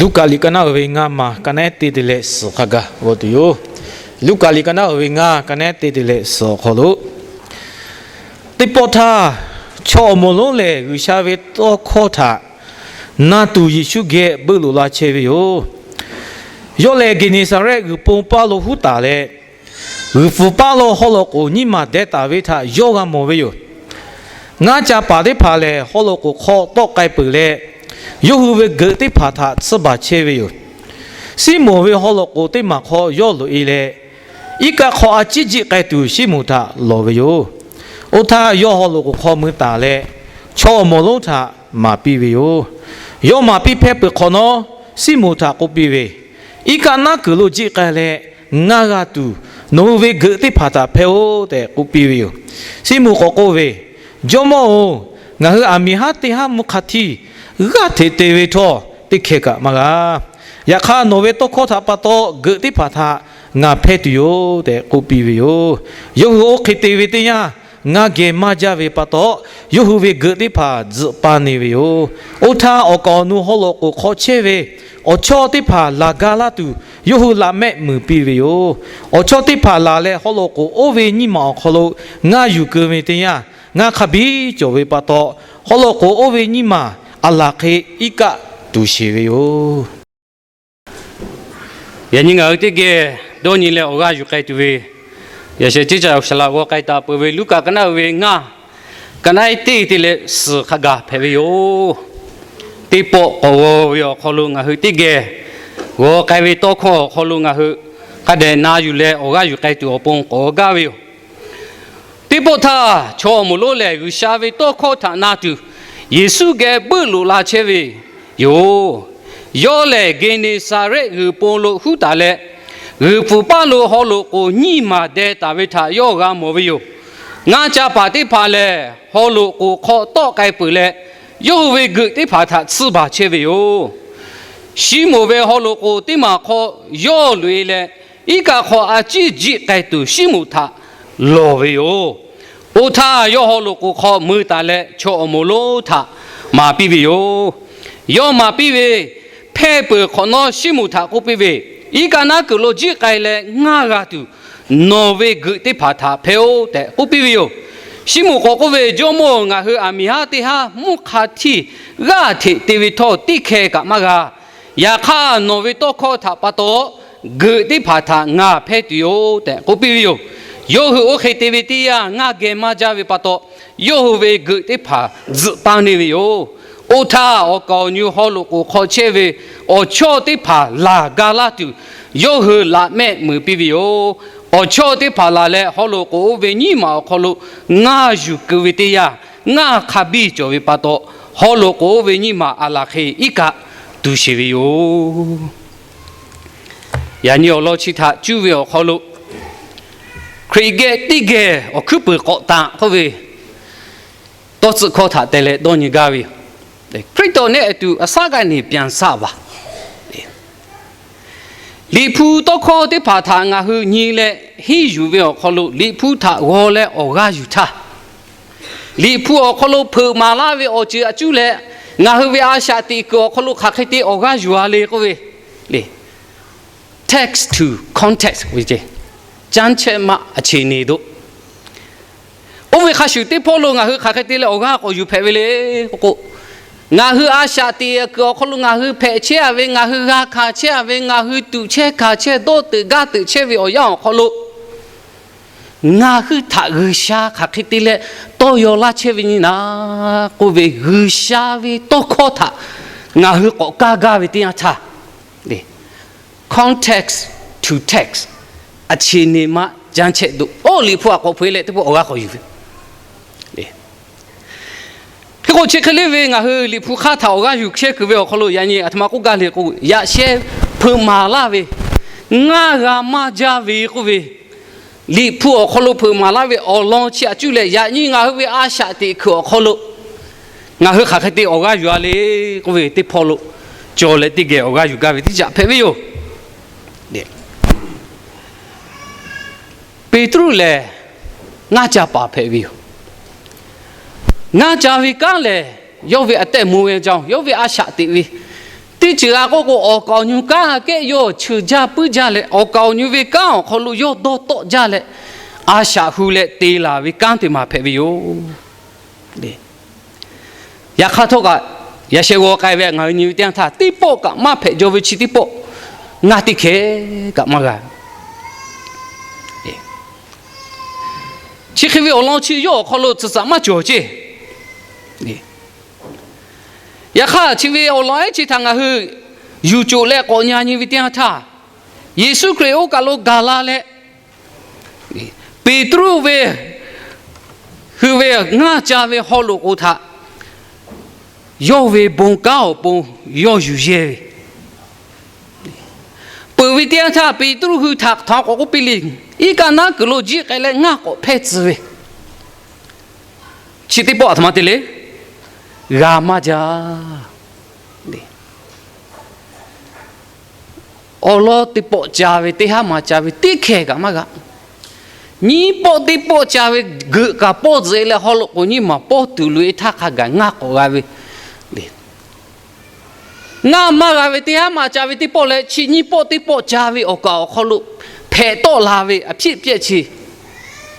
Luˉkaꞈ liꞈ ka naˉ uiˍ ve ngaˇ maˬ ka naˉ teˇ te leh suhˍ hk'a gaˬ g'aw tuˬ yoˬ. Luˉkaꞈ liꞈ ka naˉ uiˍ ve ngaˇ ka naˉ teˇ te leh suhˍ awˬ hk'aw lo, teˇ pawˆ htaˇ, chaw awˬ moˍ lonˉ lehˬ G'uiˬsha ve tawˇ hkawˇ htaꞈ na tuˬ Yeˍsuˆ geh beuˆ loꞈ la chehˇ ve yoˬ. Yawˇ lehˬ Geˍneˍsaˍrehˆ g'uiˬ pon paˇ lo huˉ taˍ leh, g'uiˬ fuˍ paˇ lo haw loꞈ k'oˍ nyiˇ maˬ deh taˍ ve htaꞈ yawˇ g'a mawˬ ve yoˬ. Ngaˇ ca paˍ teˇ hpaˍ lehˬ, haw loꞈ k'oˍ hk'aw tawˆ k'ai peuˬ leh, yawˇ hui ve geuꞈ teˇ hpaˍ htaꞈ tsuhˇ baˬ chehˇ ve yoˬ. Siˉmonˍ ve haw loꞈ k'oˍ teˇ maˬ hk'aw yawˇ loꞈ-e leh, iˉ kaˆ hk'aw a ciˉ jiˆ k'ai tuˬ Siˉmonˍ htaꞈ lawˬ ve yoˬ. Oˇ htaˇ, yawˇ haw loꞈ k'oˍ hk'aw mui taˍ leh, chaw awˬ moˍ lonˉ htaꞈ maˍ piˇ ve yoˬ. Yawˇ maˍ piˇ hpehˇ peuˬ hk'awꞈ nawˉ, Siˉmonˍ htaꞈ k'oˆ piˇ ve, Iˉ kaˆ naˉ kuiˬ lo jiˆ k'ai leh ngaˇ g'a tuˬ, nawˬ hui ve geuꞈ teˇ hpaˍ htaꞈ hpehˇ-oˆ tehꞈ k'oˆ piˇ ve yoˬ. Siˉmonˍ k'awꞈ k'oˆ ve, Jawˇmawˇ-oˬ, ngaˬ hui aˬ miˍ haˉ teˇ haˉ mvuhˇ hk'a htiˇ g'aˇ hteꞈ te ve htawˇ, teˇ hkeh kaꞈ maˇ g'a. Yaꞈ hk'aˇ, nawˬ ve tawˇ hkawˇ htaꞈ pa taw geuꞈ teˇ hpaˍ htaꞈ ngaˬ hpehˇ tuˬ yoˬ tehꞈ k'oˆ piˇ ve yoˬ. Yawˇ hui oˇ hk'e te ve teˇ yanˇ, ngaˇ geh maˇ jaˇ ve pa taw, yawˇ hui ve geuꞈ teˇ hpaˍ tzuhꞈ pa ne ve yoˬ. Oˇ htaˇ, awˬ kaˍ awˬ nu haw loꞈ k'oˍ hk'aw chehˇ ve awˬ chawˇ teˇ hpaˍ laˬ ga laˇ tuˬ, yawˇ hui laꞈ mehˆ muiˍ piˇ ve yoˬ. Awˬ chawˇ teˇ hpaˍ laˬ leh haw loꞈ k'oˍ oˇ ve nyiˇ maˬ awˬ hk'aw lo ngaˇ yuˬ keu ve teˇ yanˇ, ngaˇ hk'a biˇ cawˬ ve pa taw, haw loꞈ k'oˍ oˇ ve nyiˇ maˬ aˬ laˬ hk'e iˉ kaˆ tuˬ sheˍ ve yoˬ. Yaꞈ nyi ngaˬ hui teˇ geh dawˇ nyi leh awˬ g'aˇ yuˬ k'ai tuˬ ve, yaꞈ sheh ceˇ ca awˬ shaˍ laꞈ g'aw k'ai taˍ peuˬ ve Luˉkaꞈ ka naˉ uiˍ ve ngaˇ ka naˉ teˇ te leh suhˍ hk'a gaˬ hpehꞈ ve yoˬ. Teˇ pawˆ k'awꞈ g'aw ve awˬ hk'aw lo ngaˬ hui teˇ geh g'aw k'ai ve tawˇ hkawˇ awˬ hk'aw lo ngaˬ hui hk'a dehꞈ na yuˬ leh awˬ g'aˇ yuˬ k'ai tuˬ awˬ pon k'awꞈ gaˇ ve yoˬ. Teˇ pawˆ htaˇ, chaw awˬ moˍ lonˉ lehˬ G'uiˬsha ve tawˇ hkawˇ htaꞈ na tuˬ, Yeˍsuˆ geh beuˆ loꞈ la chehˇ ve yoˬ. Yawˇ lehˬ Geˍneˍsaˍrehˆ g'uiˬ pon lo huˉ taˍ leh, g'uiˬ pfuhˍ paˇ lo haw loꞈ k'oˍ nyiˇ maˬ deh taˍ ve htaꞈ yawˇ g'a mawˬ ve yoˬ. Ngaˇ ca paˍ teˇ hpaˍ lehˬ, haw loꞈ k'oˍ hk'aw tawˆ k'ai peuˬ leh, yawˇ hui ve geuꞈ teˇ hpaˍ htaꞈ tsuhˇ baˬ chehˇ ve yoˬ. Siˉmonˍ ve haw loꞈ k'oˍ teˇ maˬ hk'aw yawˇ loꞈ-e leh, iˉ kaˆ hk'aw a ciˉ jiˆ k'ai tuˬ Siˉmonˍ htaꞈ lawˬ ve yoˬ. Oˇ htaˇ, yawˇ haw loꞈ k'oˍ hk'aw mui taˍ leh chaw awˬ moˍ lonˉ htaꞈ maˍ piˇ ve yoˬ. Yawˇ maˍ piˇ ve, hpehˇ peuˬ hk'awꞈ nawˉ Siˉmonˍ htaꞈ k'oˆ piˇ ve, Iˉ kaˆ naˉ kuiˬ lo jiˆ k'ai leh ngaˇ g'a tuˬ, nawˬ ve geuꞈ teˇ hpaˍ htaꞈ hpehˇ-oˆ tehꞈ k'oˆ piˇ ve yoˬ. Siˉmonˍ k'awꞈ k'oˆ ve, Jawˇmawˇ-oˬ, ngaˬ hui aˬ miˍ haˉ teˇ haˉ mvuhˇ hk'a htiˇ g'aˇ hteꞈ te ve htawˇ teˇ hkeh kaꞈ maˇ g'a. Yaꞈ hk'aˇ, nawˬ ve tawˇ hkawˇ htaꞈ pa taw geuꞈ teˇ hpaˍ htaꞈ ngaˬ hpehˇ tuˬ yoˬ tehꞈ k'oˆ piˇ ve yoˬ. Yawˇ hui oˇ hk'e te ve teˇ yanˇ, ngaˇ geh maˇ jaˇ ve pa taw, yawˇ hui ve geuꞈ teˇ hpaˍ tzuhꞈ pa ne ve yoˬ. Oˇ htaˇ, awˬ kaˍ awˬ nu haw loꞈ k'oˍ hk'aw chehˇ ve awˬ chawˇ teˇ hpaˍ laˬ ga laˇ tuˬ, yawˇ hui laꞈ mehˆ muiˍ piˇ ve yoˬ. Awˬ chawˇ teˇ hpaˍ laˬ leh haw loꞈ k'oˍ oˇ ve nyiˇ maˬ awˬ hk'aw lo ngaˇ yuˬ keu ve teˇ yanˇ, ngaˇ hk'a biˇ cawˬ ve pa taw, haw loꞈ k'oˍ oˇ ve nyiˇ maˬ aˬ laˬ hk'e iˉ kaˆ tuˬ sheˍ ve yoˬ. Yaꞈ nyi awˬ lawn chi htaꞈ cuˇ ve awˬ hk'aw lo, Hkriꞈ geh teˇ geh awˬ hkuiˉ puiˍ k'awꞈ taꞈ k'oˆ ve tawˇ tcuhˆ hkawˇ htaꞈ te leh dawˇ nyi gaˇ ve yoˬ. คริสเตียน ne tuˬ a saˉ g'aˇ ne เปลี่ยนสภาพ Liꞈ hpu tawˇ hkawˇ teˇ hpaˍ htaꞈ ngaˬ hui nyi leh henˇ yuˬ ve awˬ hk'aw lo, Liꞈ hpu htaꞈ g'aw leh awˬ g'aˇ yuˬ htaˇ, Liꞈ hpu awˬ hk'aw lo hpeuꞈ maˍ laˇ ve awˬ ceuˬ a cuˇ leh, ngaˬ hui ve a shaꞈ teꞈ kuiˬ awˬ hk'aw lo hk'aˬ hk'e te awˬ g'aˇ yuˬ a le k'oˆ ve le. Text to context ve ce, can't check ma a ce ne do. Oˇ ve hk'a shuˍ teˇ hpawˇ lo ngaˬ hui hk'aˬ hk'e te leh awˬ g'aˇ k'awꞈ yuˬ hpehꞈ ve le k'o k'o, ngaˬ hui a shaꞈ teꞈ kuiˬ awˬ hk'aw lo ngaˬ hui hpehꞈ chehˇ a ve, ngaˬ hui g'a hkanˍ chehˇ a ve, ngaˬ hui tuꞈ chehˇ hkanˍ chehˇ dawˇ teuꞈ gaˇ teuꞈ chehˇ ve awˬ yanˇ awˬ hk'aw lo, ngaˬ hui htaꞈ G'uiˬsha hk'aˬ hk'e te leh tawˇ yaw laˇ chehˇ ve nyi naˍ k'oˆ ve, G'uiˬsha ve tawˇ hkawˇ htaꞈ ngaˬ hui k'awꞈ kaˇ gaˇ ve teˇ yanˇ htaˇ, context to text, a ce ne ma can't check do. Oˇ Liꞈ hpu a k'awꞈ hpeuꞈ leh teˇ pawˆ awˬ g'aˇ k'awꞈ yuˬ ve Hk'e k'o, chi hk'e le ve ngaˬ hui Liꞈ hpu hk'aˇ htaꞈ awˬ g'aˇ yuˬ chehˇ kuiˬ ve awˬ hk'aw lo yaꞈ nyi a htoꞈ ma k'oˆ gaˇ le k'o, yaꞈ sheh hpeuꞈ maˍ laˇ ve, ngaˇ g'a maˇ jaˇ ve k'oˆ ve, Liꞈ hpu awˬ hk'aw lo hpeuꞈ maˍ laˇ ve awˬ lawn chi a cuˇ leh yaꞈ nyi ngaˬ hui ve a shaꞈ teꞈ kuiˬ awˬ hk'aw lo ngaˬ hui hk'aˬ hk'e te awˬ g'aˇ yuˬ a le k'oˆ ve teˇ hpawˇ lo cawˬ leh teˇ geh awˬ g'aˇ yuˬ gaˇ ve teˇ caꞈ hpehꞈ ve yoˬ. Peˍtruˆ lehˬ ngaˇ ca paˍ hpehꞈ ve yoˬ. Ngaˇ ca ve kanˉ lehˬ, yawˇ ve a tehˆ mvuh ve jaˇ, yawˇ ve a shaꞈ teꞈ ve Teˇ ceuˬ g'a k'oˆ k'o, awˬ kaˍ awˬ nyi kanˉ kehˉ yawˇ cheuˬ jaˇ puiˉ jaˇ leh, awˬ kaˍ awˬ nyi ve kanˉ awˬ hk'aw lo yawˇ dawˇ tawˆ jaˇ leh, a shaꞈ hu leh te laˬ ve kanˉ teˇ maˬ hpehꞈ ve yoˬ. Yaꞈ hk'aˇ htawˇ kaꞈ, yaꞈ sheh g'aw k'ai ve ngaˬ hui nyi ve teˇ yanˇ htaˇ, teˇ pawˆ kaꞈ maˇ hpehꞈ jaw ve chi teˇ pawˆ ngaˇ teˇ hkeh kaꞈ maˇ g'a. Chi hk'e ve awˬ lawn chi yawˇ awˬ hk'aw lo tcuhˍ tcuhˍ maˇ cawˬ ceˇ. Yaꞈ hk'aˇ chi ve awˬ lawn ehˉ chi htaꞈ ngaˬ hui yuˬ coˬ leh k'awꞈ nyi nyi ve teˇ yanˇ htaˇ, Yeˍsuˆ Hkriꞈ oˇ kaˬ lo gaˬ la leh, Peˍtruˆ ve hui ve ngaˇ ca ve haw loꞈ k'oˍ htaꞈ yawˇ ve bon kanˉ awˬ pon yawˇ yuˬ yehˇ ve peuˬ ve teˇ yanˇ htaˇ, Peˍtruˆ hui htaꞈ htaꞈ k'awꞈ k'oˆ piˇ le, iˉ kaˆ naˉ kuiˬ lo jiˆ k'ai leh ngaˇ k'awꞈ hpehˇ tcuh ve, chi teˇ pawˆ a htoꞈ ma te le, g'a maˇ jaˇ. Awˬ lawn teˇ pawˆ ca ve, teˇ haˉ ma ca ve teˇ hkeh kaꞈ maˇ g'a. Nyiˇ pawˆ teˇ pawˆ ca ve geuꞈ kaꞈ pawˆ tzuhꞈ e leh, haw loꞈ k'oˍ nyiˇ maˬ pawˇ tuˬ loꞈ e htaˇ hk'a gaˬ ngaˇ k'awꞈ g'a ve, ngaˇ maˇ g'a ve teˇ haˉ ma ca ve teˇ pawˆ leh, chi nyiˇ pawˆ teˇ pawˆ ca ve awˬ kaˍ awˬ hk'aw lo hpehꞈ tawˆ la ve a piˇ pehˆ chi,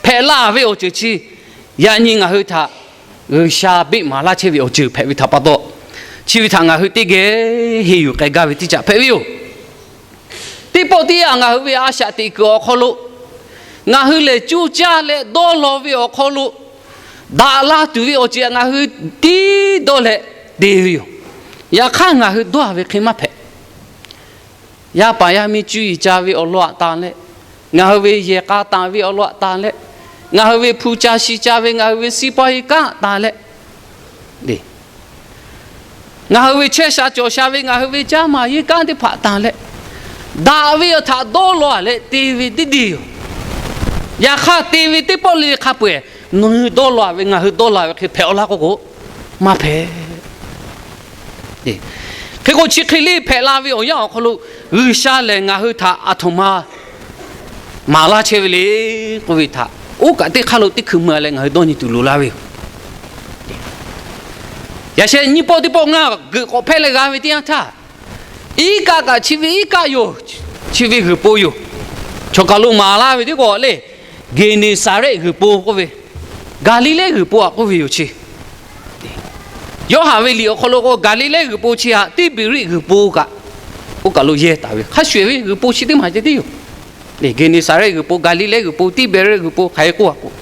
hpehꞈ la ve awˬ ceuˬ chi, yaꞈ nyi ngaˬ hui htaꞈ G'uiˬsha beˆ maˍ laˇ chehˇ ve awˬ ceuˬ hpehꞈ ve htaꞈ pa taw, chi ve htaꞈ ngaˬ hui teˇ geh henˇ yuˬ k'ai gaˇ ve teˇ caꞈ hpehꞈ ve yoˬ. Teˇ pawˆ teˇ yanˇ ngaˬ hui ve a shaꞈ teꞈ kuiˬ awˬ hk'aw lo, ngaˬ hui lehˬ coˇ caˇ leh dawˇ law ve awˬ hk'aw lo, daꞈ la tuˬ ve awˬ ceuˬ ngaˬ hui tiˉ dawˇ leh te ve yoˬ. Yaꞈ hk'aˇ ngaˬ hui dawˇ ve hk'e maˇ hpehꞈ. Yaˇ paˍ yaˇ miˇ cuˇ yiˍ ca ve awˬ lawn aꞈ tanˍ leh, ngaˬ hui ve yehˬ k'a tanˍ ve awˬ lawn aꞈ tanˍ leh, ngaˬ hui ve hpu ca shi ca ve ngaˬ hui ve စီးပွားရေး kanˉ aꞈ tanˍ leh, ngaˬ hui ve chehˇ sha cawˬ sha ve ngaˬ hui ve ကျန်းမာရေး kanˉ teˇ hpaˍ tanˍ leh, daꞈ ve awˬ htaꞈ dawˇ law leh te ve teˇ deˇ yoˬ. Yaꞈ hk'aˇ te ve teˇ pawˆ le hk'a peu-eˬ, nawˬ hui dawˇ law ve, ngaˬ hui dawˇ law ve hk'e hpehꞈ-aw laˇ k'oˆ k'o, maˇ hpehꞈ. Hk'e k'o, chi hk'e le hpehꞈ la ve awˬ yanˇ awˬ hk'aw lo, G'uiˬsha lehˬ ngaˬ hui htaꞈ aˬ htoꞈ ma maˍ laˇ chehˇ ve le k'oˆ ve htaꞈ, oˇ kaꞈ teˇ hk'aˇ lo teˇ hkui mui-a leh ngaˬ hui dawˇ nyi tuˬ loˍ laˇ ve yoˬ. Yaꞈ sheh nyiˇ pawˆ teˇ pawˆ ngaˇ geuꞈ k'awꞈ hpehˇ leh g'a ve teˇ yanˇ htaˇ, iˉ kaˆ kaꞈ chi ve iˉ kaˆ yoˬ. Chi ve g'uiˬ po yoˬ. Chaw kaˬ lo maˍ laˇ ve teˇ k'o le, Geˍneˍsaˍrehˆ g'uiˬ po k'oˆ ve, Gaˍliˍlehˇ g'uiˬ po aꞈ k'oˆ ve yoˬ chi. Yoˇhanˬ ve liꞈ awˬ hk'aw lo k'o, Gaˍliˍlehˇ g'uiˬ po chi htaꞈ Tiˇbeˍriˆ g'uiˬ po kaꞈ, oˇ kaˬ lo yehˇ taˍ ve, hk'a shuˍ-eˬ ve g'uiˬ po chi teˇ maˬ ceh tiˉ yoˬ. Geˍneˍsaˍrehˆ g'uiˬ po, Gaˍliˍlehˇ g'uiˬ po, Tiˇbeˍriˆ g'uiˬ po hk'aˬ hk'e k'oˆ-a k'o,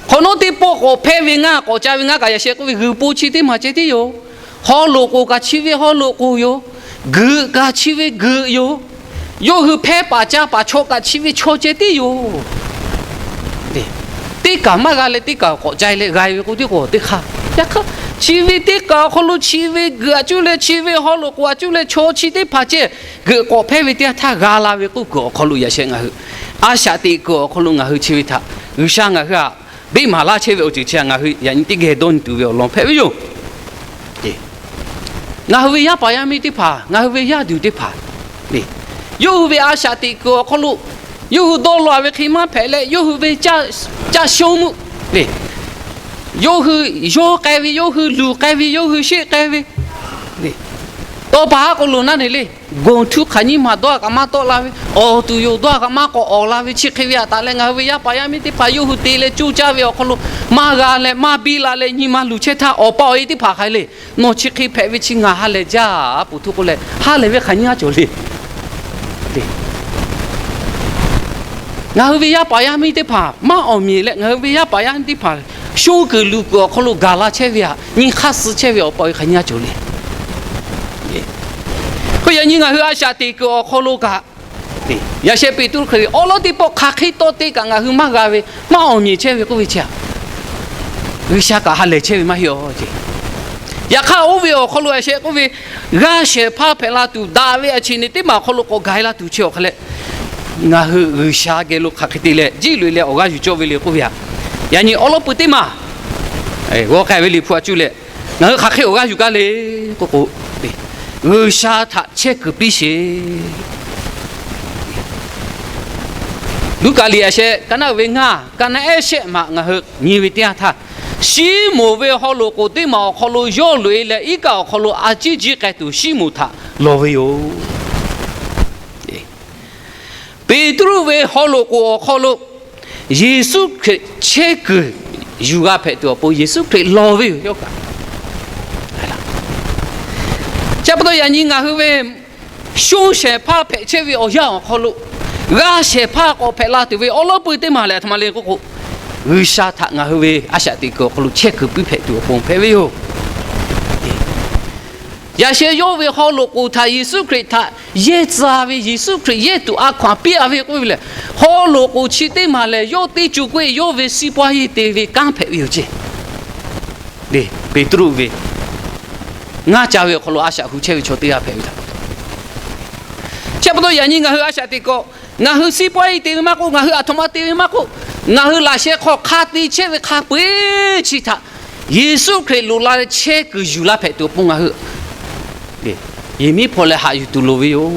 hk'awꞈ nawˉ teˇ pawˆ k'awꞈ hpehˇ ve ngaˇ k'awꞈ ca ve ngaˇ kaꞈ yaꞈ sheh k'oˆ ve g'uiˬ po chi teˇ maˬ ceh tiˉ yoˬ. Haw loꞈ k'oˍ kaꞈ chi ve haw loꞈ k'oˍ yoˬ. Geuꞈ kaꞈ chi ve geuꞈ yoˬ. Yawˇ hui hpehˇ paˍ ca paˍ chaw kaꞈ chi ve chaw ceh tiˉ yoˬ. Teˇ kaˬ maˇ g'a leh teˇ kaˬ k'awꞈ ca leh g'a ve k'oˆ tiˉ k'o teˇ hk'aˇ. Yaꞈ hk'aˇ, chi ve teˇ kaˬ awˬ hk'aw lo chi ve geuꞈ aꞈ cuˇ leh chi ve haw loꞈ k'oˍ aꞈ cuˇ leh chaw chi teˇ hpaˍ ceh geuꞈ k'awꞈ hpehˇ ve teˇ yanˇ htaˇ g'a la ve k'oˆ kuiˬ awˬ hk'aw lo yaꞈ sheh ngaˬ hui a shaꞈ teꞈ kuiˬ awˬ hk'aw lo ngaˬ hui chi ve htaꞈ G'uiˬsha ngaˬ hui htaꞈ beˆ maˍ laˇ chehˇ ve awˬ ceuˬ chi htaꞈ ngaˬ hui yaꞈ nyi teˇ geh dawˇ nyi tuˬ ve awˬ lawn hpehꞈ ve yoˬ. Ngaˬ hui ve yaˇ paˍ yaˇ miˇ teˇ hpaˍ, ngaˬ hui ve yaˇ duˬ teˇ hpaˍ, yawˇ hui ve a shaꞈ teꞈ kuiˬ awˬ hk'aw lo yawˇ hui dawˇ law ve hk'e maˇ hpehꞈ leh, yawˇ hui ve caˇ shonˇ muˆ le, yawˇ hui yawˇ k'ai ve, yawˇ hui luˬ k'ai ve, yawˇ hui sheˆ k'ai ve, tawˇ pa haˉ k'o loˬ naˉ ne le, gonˍ htuˇ hk'aˬ nyiˇ maˬ dawˇ kaꞈ maˇ tawˆ la ve, awˬ tuˬ yoˬ dawˇ kaꞈ maˇ k'awꞈ awˍ la ve, chi hk'e ve htaꞈ taˍ leh ngaˬ hui ve yaˇ paˍ yaˇ miˇ teˇ hpaˍ yawˇ hui te leh coˇ caˇ ve awˬ hk'aw lo maˇ g'a leh maˇ biˇ la leh nyi ma luˬ chehˇ htaˇ, awˬ pa awˬ e teˇ hpaˍ hk'aˬ hk'e le, nawˬ chi hk'e hpehꞈ ve chi ngaˬ ha lehˬ jaˇ a poˬ htuˇ k'oˆ leh ha lehˬ ve hk'aˬ nyiˇ aˉ cawˬ le. Ngaˬ hui ve yaˇ paˍ yaˇ miˇ teˇ hpaˍ maˇ awˬ meꞈ leh, ngaˬ hui ve yaˇ paˍ yaˇ miˇ teˇ hpaˍ shonˇ kuiˬ luˬ kuiˬ awˬ hk'aw lo gaˬ la chehˇ ve htaꞈ nyi hk'aˇ suh chehˇ ve awˬ pa awˬ e hk'aˬ nyiˇ aˉ cawˬ le. Hk'e yaꞈ nyi ngaˬ hui a shaꞈ teꞈ kuiˬ awˬ hk'aw lo kaꞈ, yaꞈ sheh Peˍtruˆ hk'e ve awˉ lawˉ teˇ pawˆ hk'aˬ hk'e tawˇ te kaꞈ ngaˬ hui maˇ g'a ve, maˇ awˬ meꞈ chehˇ ve k'oˆ ve chi htaꞈ G'uiˬsha kaꞈ ha lehˬ chehˇ ve maˇ heˆ-aˬ ce. Yaꞈ hk'aˇ oˇ ve awˬ hk'aw lo yaꞈ sheh k'oˆ ve, g'aˇ shehˍ hpaˇ hpehꞈ la tuˬ daꞈ ve a chi ne teˇ maˬ awˬ hk'aw lo k'awꞈ gaˬ e la tuˬ chi awˬ hk'a leh, ngaˬ hui G'uiˬsha geh lo hk'aˬ hk'e te leh jiˇ loꞈ e leh awˬ g'aˇ yuˬ cawˇ ve le k'oˆ ve htaꞈ yaꞈ nyi awˉ lawˉ pui teˇ maˬ g'aw k'ai ve liꞈ hpu a cuˇ leh, ngaˬ hui hk'aˬ hk'e awˬ g'aˇ yuˬ gaˇ le k'oˆ k'o, G'uiˬsha htaꞈ chehˇ kuiˬ piˇ sheˍ. Luˉkaꞈ liꞈ yaꞈ sheh ka naˉ uiˍ ve ngaˇ, ka naˉ ehˉ shehˆ maꞈ ngaˬ hui nyi ve teˇ yanˇ htaˇ, Siˉmonˍ ve haw loꞈ k'oˍ teˇ maˬ awˬ hk'aw lo yawˇ loꞈ-e leh, iˉ kaˆ awˬ hk'aw lo a ciˉ jiˇ k'ai tuˬ Siˉmonˍ htaꞈ lawˬ ve yoˬ. Peˍtruˆ ve haw loꞈ k'oˍ awˬ hk'aw lo Yeˍsuˆ Hkriꞈ chehˇ kuiˬ yuˬ g'a hpehꞈ tuˬ awˬ pon Yeˍsuˆ Hkriꞈ lawˬ ve yoˬ, yawˇ kaꞈ. Chi pa taw yaꞈ nyi ngaˬ hui ve shonˇ shehˍ hpaˇ hpehꞈ chehˇ ve awˬ yanˇ awˬ hk'aw lo, g'aˇ shehˍ hpaˇ k'awꞈ hpehꞈ la tuˬ ve awˉ lawˉ pui teˇ maˬ lehˬ, a htoꞈ ma le k'oˆ k'o, G'uiˬsha htaꞈ ngaˬ hui ve a shaꞈ teꞈ kuiˬ awˬ hk'aw lo chehˇ kuiˬ piˇ hpehꞈ tuˬ awˬ pon hpehꞈ ve yoˬ. Yaꞈ sheh yawˇ ve haw loꞈ k'oˍ htaꞈ Yeˍsuˆ Hkriꞈ htaꞈ yehˇ tcuh ve, Yeˍsuˆ Hkriꞈ yehˇ tuˬ a hkaw-anˬ piˇ-a ve k'oˆ ve lehˬ, haw loꞈ k'oˍ chi teˇ maˬ lehˬ, yawˇ teˇ co k'oˆ-e yawˇ ve siˉ paˇ yeˇ te ve kanˉ hpehꞈ ve yoˬ ceˇ. Peˍtruˆ ve ngaˇ ca ve awˬ hk'aw lo a shaꞈ hu chehˇ ve chaw teˇ g'aˇ hpehꞈ ve htaꞈ pa taw, chi pa taw yaꞈ nyi ngaˬ hui a shaꞈ teꞈ kuiˬ, ngaˬ hui siˉ paˇ yeˇ te ve maˇ k'oˆ, ngaˬ hui a htoꞈ ma te ve maˇ k'oˆ, ngaˬ hui laꞈ sheh hk'aw hk'a te chehˇ ve hk'a peu-eˬ chi htaꞈ Yeˍsuˆ Hkriꞈ loꞈ la leh chehˇ kuiˬ yuˬ la hpehꞈ tuˬ awˬ pon ngaˬ hui yehˬ miˉ hpaw leh haꞈ yuˬ tuˬ loˍ ve yoˬ.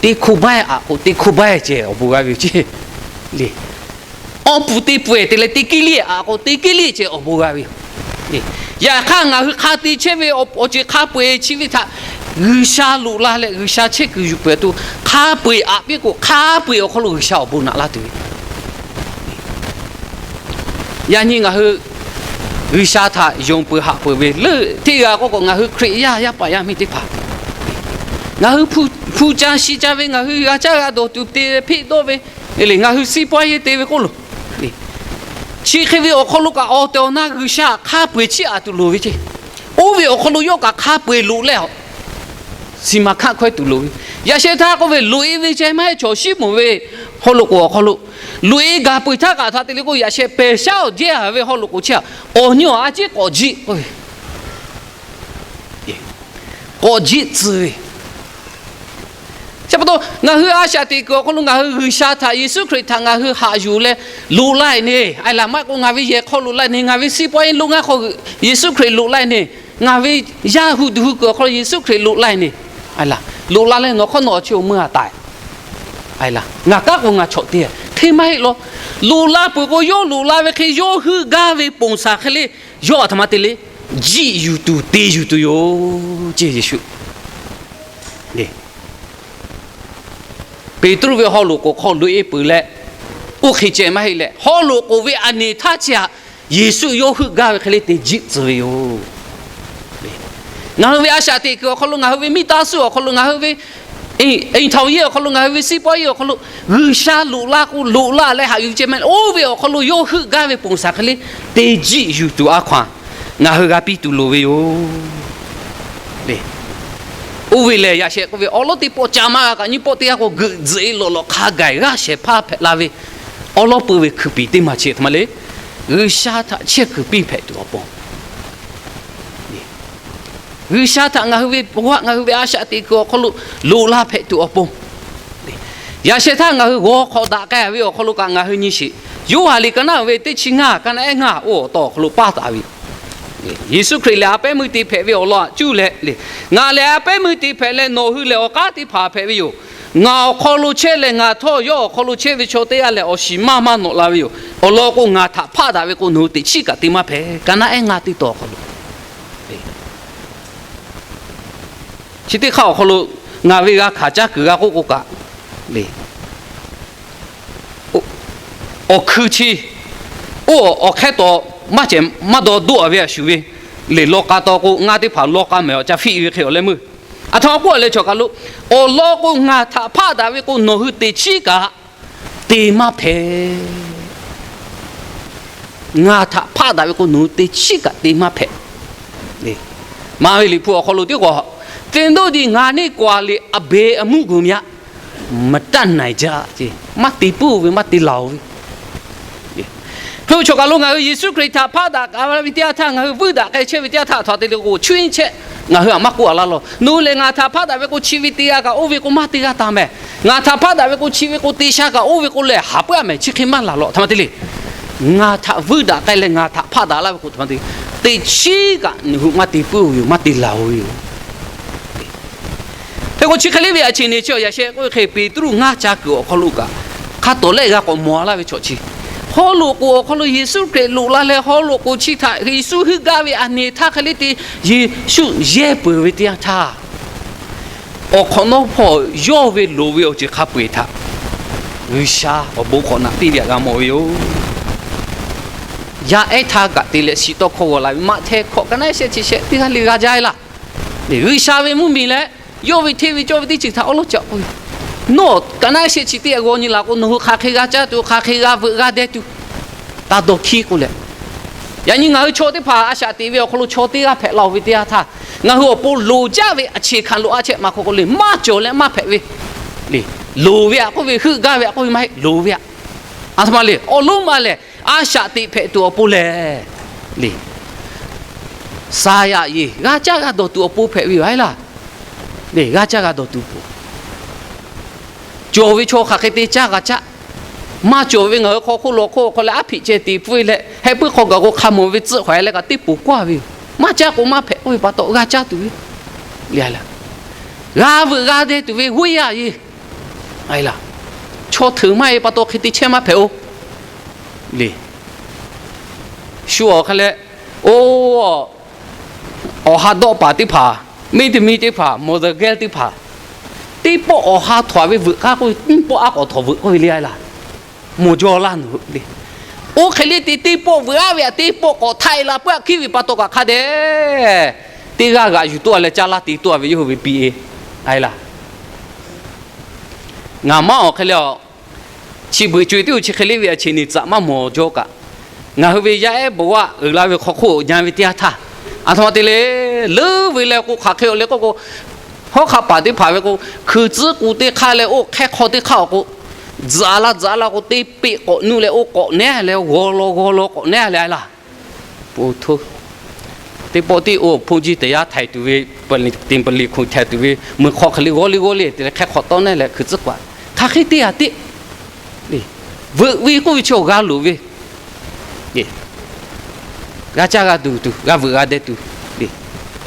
Teˇ hkoˇ baˆ-eˬ aꞈ k'o teˇ hkoˇ baˆ-eˬ ceh awˬ bon g'a ve yoˬ ceˇ. Awˇ pu teˇ pu-eˬ te leh teˇ kiˇ liˇ-eˬ aꞈ k'o teˇ kiˇ liˇ ceh awˬ bon g'a ve yoˬ. Yaꞈ hk'aˇ ngaˬ hui hk'a te chehˇ ve awˬ ceuˬ hk'a peu-eˬ chi ve htaꞈ G'uiˬsha loꞈ la leh G'uiˬsha chehˇ kuiˬ yuˬ peuˬ tuˬ, hk'a peu-eˬ aꞈ piˇ k'o hk'a peu-eˬ awˬ hk'aw lo G'uiˬsha awˬ bon naꞈ laˇ tuˬ ve Yaꞈ nyi ngaˬ hui G'uiˬsha htaꞈ yonˍ peuˬ haꞈ peuˬ ve leuˆ teˇ g'aˇ k'oˆ k'o, ngaˬ hui Hkriꞈ yaˇ yaˇ paˍ yaˇ miˇ teˇ hpaˍ, ngaˬ hui hpu caˇ shi caˇ ve, ngaˬ hui g'a caˇ g'a dawˬ tuˬ te leh hpeˆ dawˇ ve, ngaˬ hui siˉ paˇ yeˇ te ve k'oˆ loˬ. Chi hk'e ve awˬ hk'aw lo kaꞈ awˬ tehˬ awˬ na G'uiˬsha hk'a peu-eˬ chiˇ aꞈ tuˬ loˍ ve ceˇ. Oˇ ve awˬ hk'aw lo yawˇ kaꞈ hk'a peu-eˬ loꞈ leh a, shiˍ maˍ hkaˆ hkawehˇ tuˬ loˍ ve. Yaꞈ sheh htaˇ k'oˆ ve, loꞈ-e ve ceh maˇ heˆ chaw Siˉmonˍ ve haw loꞈ k'oˍ awˬ hk'aw lo loꞈ-e gaˬ peuˬ htaˇ kaꞈ htaꞈ te le k'o, yaꞈ sheh pehˬ shaˉ awˬ jehˇ a ve haw loꞈ k'oˍ chi a, awˬ nyi awˬ a ciˉ k'awꞈ jiˆ k'oˆ ve, k'awꞈ jiˆ tcuh ve. Chi pa taw ngaˬ hui a shaꞈ teꞈ kuiˬ awˬ hk'aw lo ngaˬ hui G'uiˬsha htaꞈ, Yeˍsuˆ Hkriꞈ htaꞈ ngaˬ hui haꞈ yuˬ leh loꞈ la-e ne, a laˬ maˇ k'o ngaˬ ve yehˬ hk'aw loꞈ la-e ne, ngaˬ ve siˉ paˇ yeˇ loˇ ngaˇ hk'aw Yeˍsuˆ Hkriꞈ loꞈ la-e ne, ngaˬ ve yaˇ hu duˬ hui kuiˬ awˬ hk'aw lo Yeˍsuˆ Hkriꞈ loꞈ la-e ne, a laˬ loꞈ la leh nawˬ hk'aw nawˬ awˬ chi awˬ meuˇ a taˍ, a laˬ ngaˬ kaˉ k'o ngaˬ chawꞈ te hteˇ maˇ heˆ law. Loꞈ la peuˬ k'o yawˇ loꞈ la ve hk'e yawˇ heuˆ gaˇ ve ponˬ shaˍ hk'e le, yawˇ a htoꞈ ma te le, jiˆ yuˬ tuˬ te yuˬ tuˬ yoˬ ceˇ Yeˍsuˆ. Peˍtruˆ ve haw loꞈ k'oˍ hk'aw loꞈ-e peuˬ leh, oˇ hk'e ceh maˇ heˆ leh, haw loꞈ k'oˍ ve aˬ neˬ htaˇ chi htaꞈ Yeˍsuˆ yawˇ heuˆ gaˇ ve hk'e le te jiˆ tcuh ve yoˬ. Ngaˬ hui ve a shaꞈ teꞈ kuiˬ awˬ hk'aw lo, ngaˬ hui ve miˇ taˇ suˆ awˬ hk'aw lo, ngaˬ hui ve eˍ htaoˍ yeˇ awˬ hk'aw lo, ngaˬ hui ve siˉ paˇ yeˇ awˬ hk'aw lo, G'uiˬsha loꞈ la k'o loꞈ la leh haꞈ yuˬ ceh maˇ heˆ. Oˇ ve awˬ hk'aw lo yawˇ heuˆ gaˇ ve ponˬ shaˍ hk'e le te jiˆ yuˬ tuˬ a hkaw-anˬ ngaˬ hui g'a piˇ tuˬ loˍ ve yoˬ. Oˇ ve lehˬ yaꞈ sheh k'oˆ ve awˬ lawn teˇ pawˆ ca maˇ g'a kaꞈ nyiˇ pawˆ teˇ g'aˇ k'o geuꞈ tzuhꞈ-e lawꞈ lawꞈ hk'a gaˬ g'aˇ shehˍ hpaˇ hpehꞈ la ve awˬ lawn peuˬ ve hkui piˍ teˇ maˬ chi a htoꞈ ma le, G'uiˬsha htaꞈ chehˇ kuiˬ piˇ hpehꞈ tuˬ awˬ pon G'uiˬsha htaꞈ ngaˬ hui ve paw haˆ ngaˬ hui ve a shaꞈ teꞈ kuiˬ awˬ hk'aw lo loꞈ la hpehꞈ tuˬ awˬ pon, yaꞈ sheh htaˇ ngaˬ hui g'aw hk'awꞈ daꞈ k'ai ve awˬ hk'aw lo kaꞈ ngaˬ hui nyi sheˍ. Yoˇhanˬ liꞈ ka naˉ ve teˇ chi ngaˇ, ka naˉ ehˉ ngaˇ oˇ awˬ taw awˬ hk'aw lo paˇ taˍ ve yoˬ. Yeˍsuˆ Hkriꞈ lehˬ a pehˉ meuˇ te hpehꞈ ve awˬ lawn aꞈ cuˇ leh, ngaˬ lehˬ a pehˉ meuˇ te hpehꞈ leh nawˬ hui lehˬ awˬ k'aˉ teˇ hpaˍ hpehꞈ ve yoˬ. Ngaˬ awˬ hk'aw lo chehˇ leh ngaˬ htawˇ yawˇ awˬ hk'aw lo chehˇ ve chaw teˇ g'aˇ lehˬ awˬ shiˍ maˇ maˇ nawꞈ la ve yoˬ. Awˬ lawn k'o ngaˬ htaꞈ hpaˆ daꞈ ve k'o nawˬ hui teꞈ chiˉ kaꞈ te maˇ hpehꞈ. Ka naˉ ehˉ ngaˇ teˇ taw awˬ hk'aw lo chi teˇ hk'aˇ awˬ hk'aw lo ngaˬ ve g'a hkanˍ caˇ kuiˬ g'a k'oˆ k'o kaꞈ le, awˬ hkui chi oˇ awˬ hk'ehˇ taw maˇ cehˬ maˇ daw doˆ-a ve a shuˍ ve le, law k'a taw k'o ngaˇ teˇ hpaˍ law k'a mehˍ awˬ ca fiˆ ve hk'e awˬ leh meuˇ a htoꞈ ma k'oˆ leh chaw kaˬ lo, awˬ lawn k'o ngaˬ htaꞈ hpaˆ daꞈ ve k'o nawˬ hui teꞈ chiˉ kaꞈ te maˇ hpehꞈ. Ngaˬ htaꞈ hpaˆ daꞈ ve k'o nawˬ hui teꞈ chiˉ kaꞈ te maˇ hpehꞈ. Maˇ ve Liꞈ hpu awˬ hk'aw lo tiˉ k'o, သင်တို့သည် ငါနှင့်ကွာလေ အဘယ်အမှုကိုမျှ မတတ်နိုင်ကြ maˇ te puiˉ-oˬ ve maˇ te laˬ-oˬ ve. Hk'e chaw kaˬ lo ngaˬ hui Yeˍsuˆ Hkriꞈ htaꞈ hpaˆ daꞈ kaꞈ ve teˇ yanˇ htaˇ, ngaˬ hui vuiˇ daꞈ k'ai chehˇ ve teˇ yanˇ htaˇ, a htoꞈ ma te le k'o, chawehˇ chehˇ ngaˬ hui aꞈ maˇ k'oˆ-a laˇ law. Nawˬ hui lehˬ ngaˬ htaꞈ hpaˆ daꞈ ve k'o chi ve te g'a kaꞈ oˇ ve k'o maˇ te g'a taˍ mehˍ. Ngaˬ htaꞈ hpaˆ daꞈ ve k'o chi ve k'o te sha kaꞈ oˇ ve k'o lehˬ haˍ puiˉ-a mehˍ, chi hk'e maˇ laˬ law. A htoꞈ ma te le. Ngaˬ htaꞈ vuiˇ daꞈ k'ai leh ngaˬ htaꞈ hpaˆ daꞈ laˇ ve k'o, a htoꞈ ma te le, teꞈ chiˉ kaꞈ nawˬ hui maˇ te puiˉ-oˬ ve yoˬ, maˇ te laˬ-oˬ ve yoˬ. Hk'e k'o chi hk'e le ve a chi ne chi awˬ yaꞈ sheh k'oˆ ve hk'e Peˍtruˆ ngaˇ ca kuiˬ awˬ hk'aw lo kaꞈ hk'a tawˍ lehˆ g'a k'awꞈ mawˬ-a laˇ ve chaw chi, Haw loꞈ k'oˍ awˬ hk'aw lo Yeˍsuˆ Hkriꞈ loꞈ la leh, haw loꞈ k'oˍ chi htaꞈ Yeˍsuˆ heuˆ gaˇ ve aˬ nehˬ htaˇ hk'e le te Yeˍsuˆ yehˇ peuˬ ve teˇ yanˇ htaˇ, awˬ hk'awꞈ nawˉ hpawˇ yawˇ ve loˍ ve awˬ ceuˬ hk'a peu-eˬ htaꞈ G'uiˬsha awˬ bon hk'awꞈ naꞈ piˇ ve htaꞈ g'a mawˬ ve yoˬ. Yaˇ ehˉ htaˇ kaꞈ te leh shiˍ tawˇ hkawˇ g'aw la ve, Maꞈhtehˍ hkawꞈ ka naˉ shehˆ chi shehˆ teˇ g'aˇ le g'a jaˇ-e laˇ. G'uiˬsha ve mvuhˇmiˬ leh yawˇ ve hteˇ ve cawˇ ve teˇ ceuˬ htaꞈ awˉ lawˉ ca k'oˆ ve, nawˬ ka naˉ shehˆ chi teˇ g'aˇ g'aw nyi la k'o, nawˬ hui hk'aˬ hk'e g'a caˇ tuˬ, hk'aˬ hk'e g'a veuꞈ g'a deh tuˬ, taˇ dawˇ hkiˉ k'oˆ leh, yaꞈ nyi ngaˬ hui chaw teˇ hpaˍ a shaꞈ teꞈ ve awˬ hk'aw lo chaw teˇ g'aˇ hpehꞈ la-oˬ ve teˇ yanˇ htaˇ, ngaˬ hui awˬ pon loˍ jaˇ ve a cheˬ hkanˍ loꞈ a chehˇ maˬ hk'aw k'oˆ le, maˇ cawˬ leh maˇ hpehꞈ ve le. Loˍ ve aꞈ k'oˆ ve, heuˆ gaˇ ve aꞈ k'oˆ ve maˇ heˆ, loˍ ve aꞈ. A htoꞈ ma le, awˬ lonˉ ma lehˬ a shaꞈ teꞈ hpehꞈ tuˬ awˬ pon lehˬ le, saˍ yaꞈ yeˬ g'a caˇ g'a dawˬ tuˬ awˬ pon hpehꞈ ve yoˬ a laˇ. G'a caˇ g'a dawˬ tuˬ pon cawˬ ve chaw hk'aˬ hk'e te caˇ g'a caˇ. Maˇ cawˬ ve ngaˬ hui hk'aw hk'oˆ lo hk'oˆ hk'aw leh aˉ hpiꞈ ceh te pfuhˇ-e leh, heh puiˉ hk'aw gaˬ k'o hk'a mawˬ ve tcuhˆ hk'awꞈ-e leh kaꞈ teˇ poˬ k'oˆ-a ve yoˬ. Maˇ caˇ k'o maˇ hpehꞈ k'oˆ ve pa taw g'a caˇ tuˬ ve le. G'a veuꞈ g'a deh tuˬ ve ဝေးရရေး a laˇ. Chaw hteuꞈ maˇ heˆ pa taw hk'e te chehˇ maˇ hpehꞈ-oˬ le. Shu awˬ hk'e leh, o, awˬ ha dawˆ paˍ teˇ hpaˍ, မင်းသမီး teˇ hpaˍ, မော်တော်ဆိုင်ကယ် teˇ hpaˍ, teˇ pawˆ awˬ ha htawnˍ ve veuꞈ k'aˇ k'oˆ ve, teˇ pawˆ a k'awꞈ htawnˍ veuꞈ k'oˆ ve le a laˇ. Mawˬ jaw laˇ nawˬ hui le. Oˇ hk'e le te teˇ pawˆ veuꞈ-a ve aꞈ, teˇ pawˆ k'awꞈ htaꞈ-e la peuˬ aꞈ hkiˉ ve pa taw kaꞈ hk'a dehꞈ teˇ g'aˇ g'aꞈ yuˬ toˆ-a leh caˇ laˇ te toˆ-a ve yawˇ hui ve piˇ-e a laˇ. Ngaˬ maˇ awˬ hk'e le a, chi beuꞈ co-e teˇ-oˬ chi hk'e le ve a, chi neˬ tcuhꞈ maˇ mawˬ jaw kaꞈ, ngaˬ hui ve yaˇ ehˉ bon g'aˇ uiˍ la ve hk'aw hk'oˆ nyan ve teˇ yanˇ htaˇ, a htoꞈ ma te le, leuˉ ve leh k'o hk'aˬ hk'e awˬ le k'oˆ k'o, hawˉ hk'aˆ paˍ teˇ hpaˍ ve k'o, hkui tcuhˉ k'u teˇ hk'aˇ leh oˇ hk'ehˇ hk'aw teˇ hk'aˇ awˬ k'o, tzuhꞈ-a laˇ tzuhꞈ-a laˇ k'o, teˇ peˆ k'awꞈ nuˇ leh oˇ k'awꞈ nehˉ leh g'aw law g'aw law k'awꞈ nehˉ leh a laˇ. Teˇ pawˆ tiˉ oˇ hponˇ jiˇ teˍ yaˇ htaiˍ tuˬ ve, teˇ ผลิตภัณฑ์ hk'oˆ htaiˍ tuˬ ve meuˬ hk'aw hk'e le g'awˇ le g'awˇ le te leh hk'ehˇ hk'aw tawˇ nehˉ leh hkui tcuhˉ k'o, hk'aˬ hk'e te aꞈ te veuꞈ ve k'oˆ ve chi awˬ g'a loˍ ve, g'a caˇ g'a dawˬ tuˬ, g'a veuꞈ g'a deh tuˬ.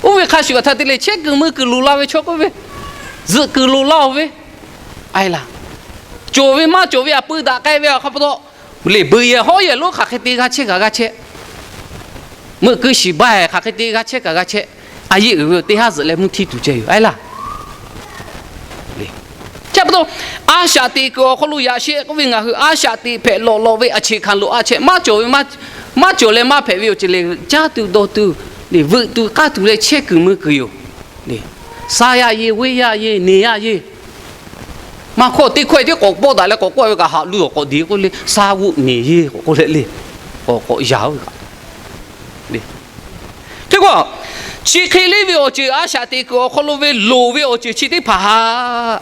Oˇ ve hk'a shuˍ aꞈ htaˇ te leh chehˇ kuiˬ mui kuiˬ loˍ la ve chaw k'oˆ ve, zuhꞈ kuiˬ loˍ laˇ-oˬ ve a laˇ. Cawˬ ve maˇ cawˬ ve aꞈ peu daꞈ k'ai ve awˬ hk'a pa taw le, beuꞈ yehˬ hawˉ yehˬ lonˉ hk'aˬ hk'e te g'a chehˇ kaꞈ g'a chehˇ, meuꞈ keu shiˍ baˆ hk'aˬ hk'e te g'a chehˇ kaꞈ g'a chehˇ, a yeˆ uiˍ ve teˇ haˉ zuhꞈ leh mvuhˇ htiˇ tuˬ ceh yoˬ a laˇ. Chi pa taw, a shaꞈ teꞈ kuiˬ awˬ hk'aw lo yaꞈ sheh k'oˆ ve ngaˬ hui a shaꞈ teꞈ hpehꞈ lawꞈ lawꞈ ve a cheˬ hkanˍ loꞈ a chehˇ maˇ cawˬ ve, maˇ cawˬ leh maˇ hpehꞈ ve awˬ ceuˬ le, caˇ tuˬ dawˬ tuˬ le, veuꞈ tuˬ k'aˇ tuˬ leh chehˇ kuiˬ mui kuiˬ yoˬ. Saˍ yaꞈ yeˬ, ဝေးရရေး, နေရရေး. Maˇ hkawˇ teˇ hkawehˇ tiˉ k'awꞈ pawˆ daꞈ leh k'awꞈ k'oˆ ve kaꞈ haꞈ lu awˬ k'awꞈ deꞈ k'oˆ le, စားဝတ်နေရေး k'awꞈ k'oˆ leh le, k'awꞈ k'awꞈ yaꞈ-oˬ ve kaꞈ le. Hk'e k'o, chi hk'e le ve awˬ ceuˬ a shaꞈ teꞈ kuiˬ awˬ hk'aw lo ve loˍ ve awˬ ceuˬ chi teˇ hpaˍ haꞈ